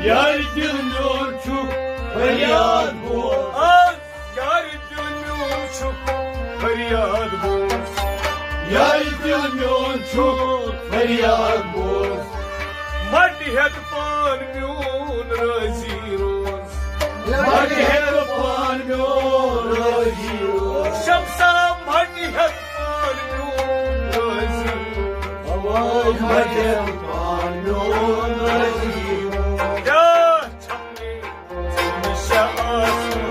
یار دل میون چھُکھ فریاد بوز۔ آز یار دل میون چھُکھ فریاد بوز۔ یار دل میون چھُکھ فریاد بوز۔ مٹہِ ہٮ۪تھ پان میون رٲضی روز۔ مٹہِ ہٮ۪تھ پان میون رٲضی روز۔ شمسا مٹہِ ہٮ۪تھ پان میون رٲضی روز۔ مٹہِ ہٮ۪تھ پان میون رٲضی روز۔ کیٛاہ چھپنے ژےٚ نِش آسہٕ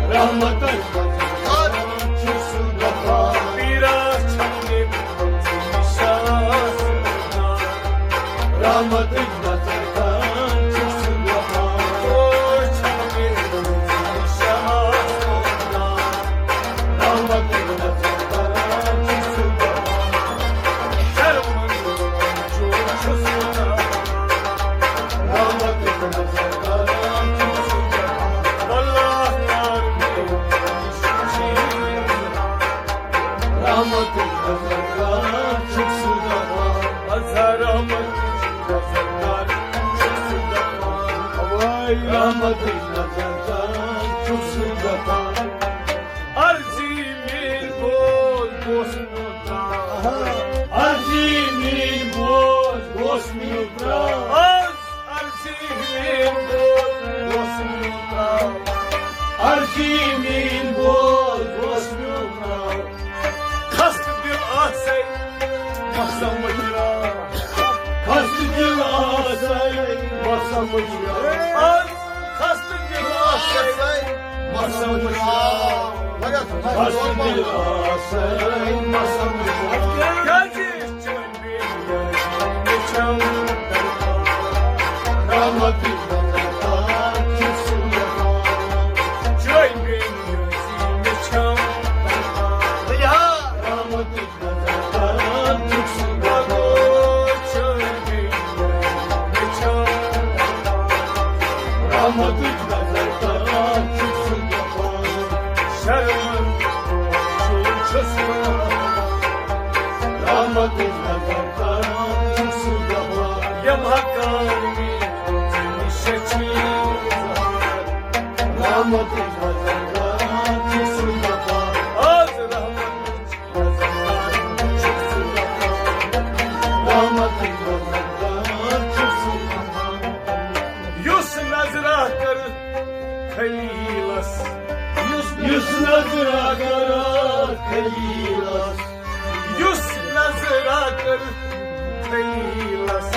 رحمتس منٛز چھُ سُہ غفار۔ پیٖرا چھپنے ژےٚ نِش آسہٕ رحمتٕچ نظر کر چھُ سُہ غفار۔ او چھپنے رحمتٕچ نظر تران چھُکھ ژٕ دپان۔ عرضی میٲنۍ بوز، بوز میون ترٛاو۔ عرضی میٲنۍ بوز، بوز میون ترٛاو۔ عرض، عرضی میٲنۍ بوز، بوز میون ترٛاو۔ عرضی میٲنۍ بوز، بوز میون ترٛاو۔ خستہٕ دل آسے، مہ سمجھ راو۔ خستہٕ دل آسے، مہ سمجھ راو۔ عرض، خستہٕ دل آسے، مہ سمجھ راو۔ خستہٕ دل آسے، مہ سمجھ راو۔ کیازِ چٲنۍ بے نیازی مےٚ چھم درکار۔ رحمتٕچ نظر تران چھُکھ ژٕ دپان۔ چٲنۍ بے نیازی مےٚ چھم درکار۔ رحمتٕچ نظر تران چھُکھ ژٕ دپان۔ چٲنۍ بے نیازی مےٚ چھم درکار۔ رحمتٕچ نظر تران چھُکھ ژٕ دپان۔ شرمن چھُس بہٕ۔ رحمتٕچ نظر تران چھُکھ ژٕ دپان۔ یِم حقانی ژےٚ نِش چھِ اظہار۔ رحمتٕچ نظر تران چھُکھ ژٕ دپان۔ آز رحمتٕچ نظر تران چھُکھ ژٕ دپان۔ رحمتٕچ نظر تران چھُکھ ژٕ دپان۔ یُس نظرا کٔر خلیلس۔ یُس، یُس نظرا کٔر خلیلس۔ یُس نظرا کٔر خلیلس۔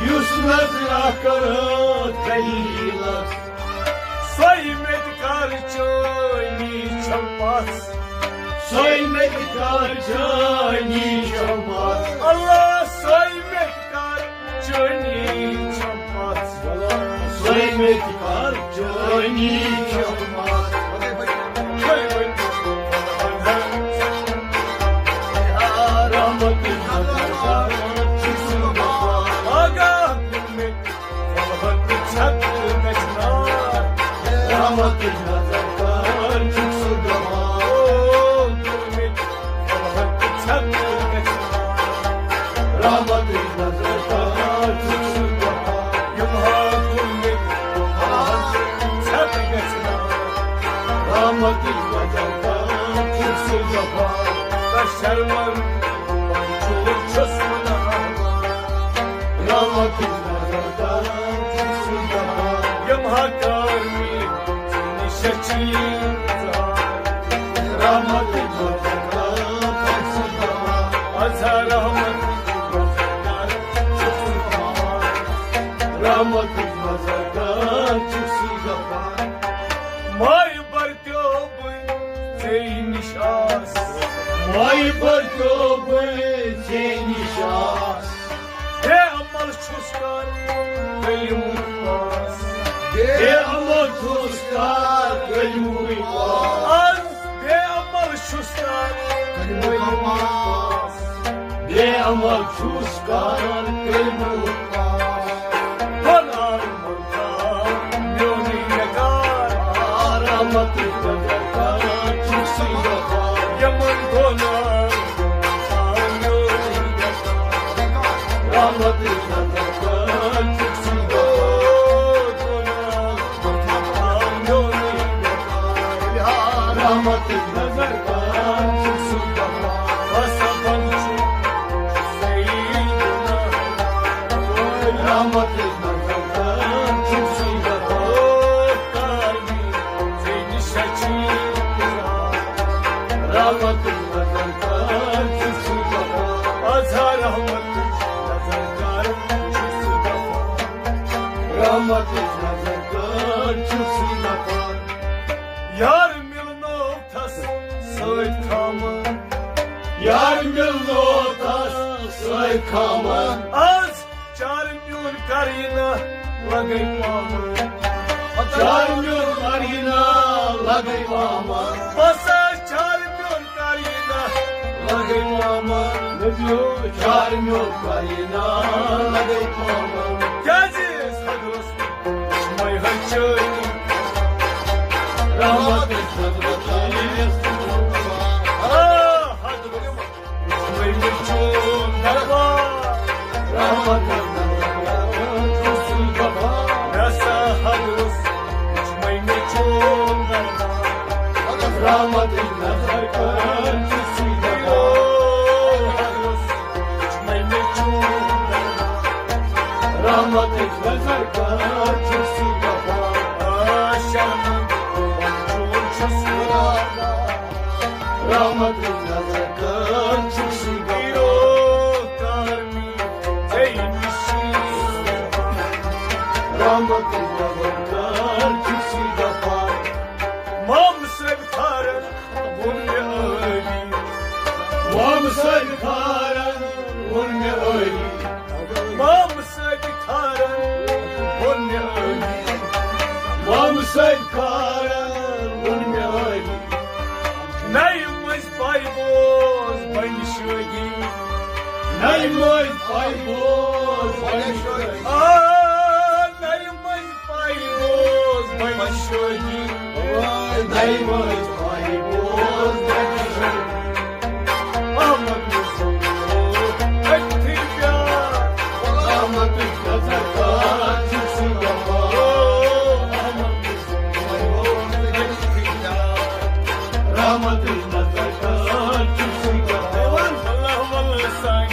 یُس نظرا کٔر خلیلس۔ سۄے مےٚ تہِ کر چٲنی چھم پژھ۔ سۄے مےٚ تہِ کر چٲنی چھم پژھ۔ اللہ، سۄے مےٚ تہِ کر چٲنی چھم پژھ۔ سۄے مےٚ تہِ کر چٲنی چھم پژھ۔ رحمتٕچ نظر تران چھُکھ ژٕ دپان۔ آگاہ گوٚو مےٚ، رحمتٕچ نظر تران چھُکھ ژٕ دپان۔ او، گوٚو مےٚ، رحمتٕچ نظر تران چھُکھ ژٕ دپان۔ یِم ہا گوٚو مےٚ، رحمتٕچ نظر تران چھُکھ ژٕ دپان۔ تہٕ شرمن پنجول چھُس مناوان۔ رحمتٕچ نظر تران چھُکھ ژٕ دپان۔ یِم ہا کار مےٚ ژےٚ نِش چھِ ژھار۔ رحمتٕچ نظر تران چھُکھ ژٕ دپان۔ اظہار رحمتٕچ نظر تران چھُکھ ژٕ دپان۔ رحمتٕچ نظر تران چھُکھ ژٕ دپان۔ مایہِ برتیو بہٕ ژے نِش آس۔ مایہِ برتیو بہٕ ژے نِش آس۔ بے عمل چھُس کر کلمُک پاس۔ بے عمل چھُس کر کلمُک پاس۔ آز بے عمل چھُس کر کلمُک پاس۔ بے عمل چھُس کر کلمُک پاس۔ بناو میونٕے نگار۔ رحمتٕچ نظر تران چھُکھ ژٕ دپان۔ یِمن گۄناہ میونٕے نگار۔ رحمتٕچ نظر تران چھُکھ ژٕ دپان۔ گۄناہ میونٕے نگار۔ رحمتٕچ نظر تران چھُکھ ژٕ دپان۔ بس بنچُک سعید گۄناہ۔ رحمتٕچ نظر تران چھُکھ ژٕ دپان۔ او کامی ژےٚ نِش چھِ اظہار۔ رحمتٕچ نظر تران چھُکھ ژٕ دپان۔ اظہار رحمتٕچ نظر تران چھُکھ ژٕ دپان۔ رحمتٕچ نظر تران چھُکھ ژٕ دپان۔ یار مِلنو تھس سۭتۍ خامن۔ یار مِلنو تھس سۭتۍ خامن۔ آز چار میون کرینا لگے پامن۔ چار میون کرینا لگے پامن۔ بس آز چار میون کرینا لگے پامن۔ چار میون کرینا لگے پامن۔ کیازِ أسۍ حضرت مے ہچٲنی۔ رحمتٕچ نظر تران چھُکھ ژٕ دپان۔ آ، حضرت وٕچھمَے مےٚ چون دربار۔ رحمتٕچ نظر تران چھُکھ ژٕ دپان۔ مےٚ سا حضرت رحمتٕچ نظر کر چھُ سُے دپان۔ رحمتٕچ نظر کر چھُ سُے دپان۔ رحمتٕچ نظر کر چھُ سُے دپان۔ رحمتٕچ نظر کر چھُ سُے دپان۔ مام صٲب کھارن ووٚن مےٚ عٲلی۔ مام صٲب کھارن ووٚن مےٚ عٲلی۔ مام صٲب کھارن ووٚن مےٚ عٲلی۔ مام صٲب کھارن ووٚن مےٚ عٲلی۔ نَیہِ منٛزۍ پَے بوز بَنہِ شٲدی۔ نَیہِ منٛزۍ پَے بوز بَنہِ شٲدی۔ آ، نَیہِ منٛزۍ پَے بوز بَنہِ شٲدی۔ نَیہِ منٛزۍ پَے بوز بَنہِ شٲدی۔ احمد رسول أتھی پیار۔ احمد نظر کر چھُ سُے دپان۔ احمد رسول أتھی پیار۔ رحمتٕچ نظر کر چھُ سُے دپان۔ اللہ واللہ سانہِ۔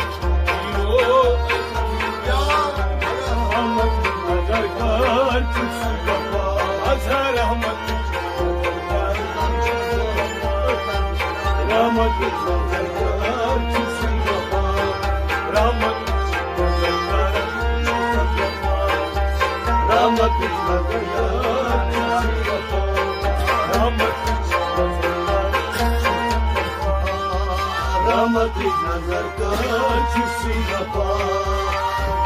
رحمتٕچ نظر کر چھُ سُے دپان۔